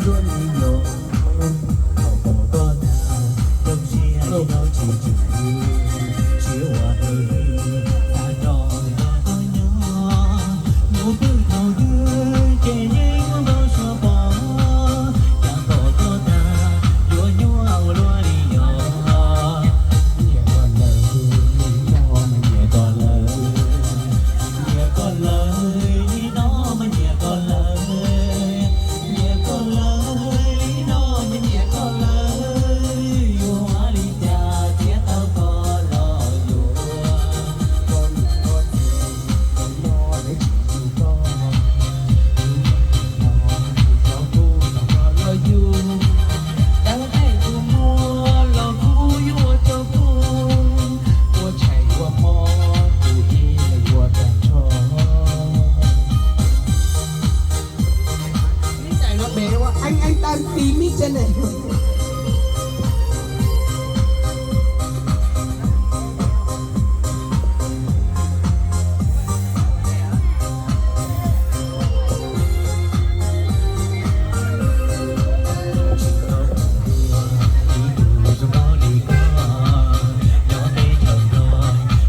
Luaj li yog thaum pom koj tag, zoo siab ib zaug tsis tsim siab ua dab li. Xav rov nrog koj nyob mus pw thaum twg ces yeej muaj npau suav pom. Cas pom koj tag yuav nyuaj ua luaj li yog. Nyiam koj lawm, nim no mas nyiam koj lawm. Nyiam koj lawm, nim no mas nyiam koj lawm. Nyiam koj lawm, nim no mas nyiam koj lawm. Yuav ua li cas thiaj tau koj los yuav. Koj niam koj txiv los nyob deb tsis yug koj. Lub neej tiam no kuv cov kuj tau koj los yug. Dawb tej tus muag los kuj yuav ua cov kuj. Ua tshais ua hmo kuv ib leeg ua tag nrho. Ib tais no pem ua eeb eeb tag ti mib tse ne. Ib tug zoo nkaus li koj, nyob teb chaws Nplog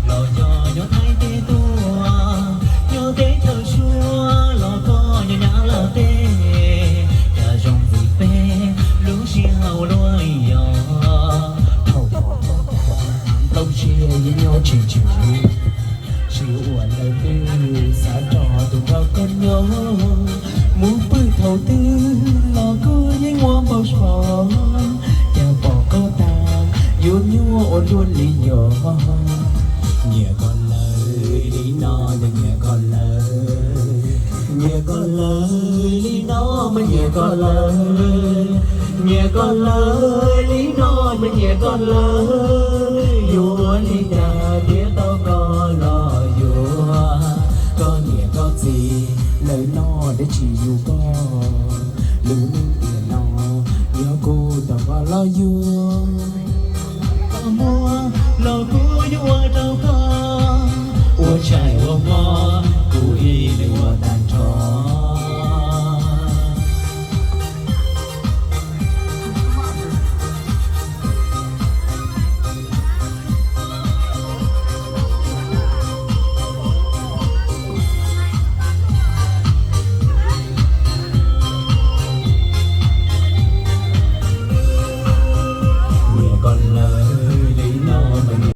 los yog nyob Thaib teb tuaj, nyob teb chaws Suav los koj nyob Nyab Laj teb, cas zoo ntxim peb lub siab ua luaj li yog. Thaum pom koj tag, nplooj siab yeej nyob tsis tswm, tsis ua ntawd twb xav rov tus nrog koj nyob, mus pw thaum twg los kuj yeej muaj npau suav, cas pom koj tag yuav nyuaj ua luaj li yog. Nyiam koj lawm, li no mas nyiam koj lawm. Nyiam koj lawm, li no mas nyiam koj lawm. Nyiam koj lawm, li no mas nyiam koj lawm. Yuav ua li cas thiaj tau koj los yuav. Koj niam koj txiv lawv noj dab tsis yug koj. Lub neej tiam no yog kuv tau koj los yug. Koj muag los kuj yuav ua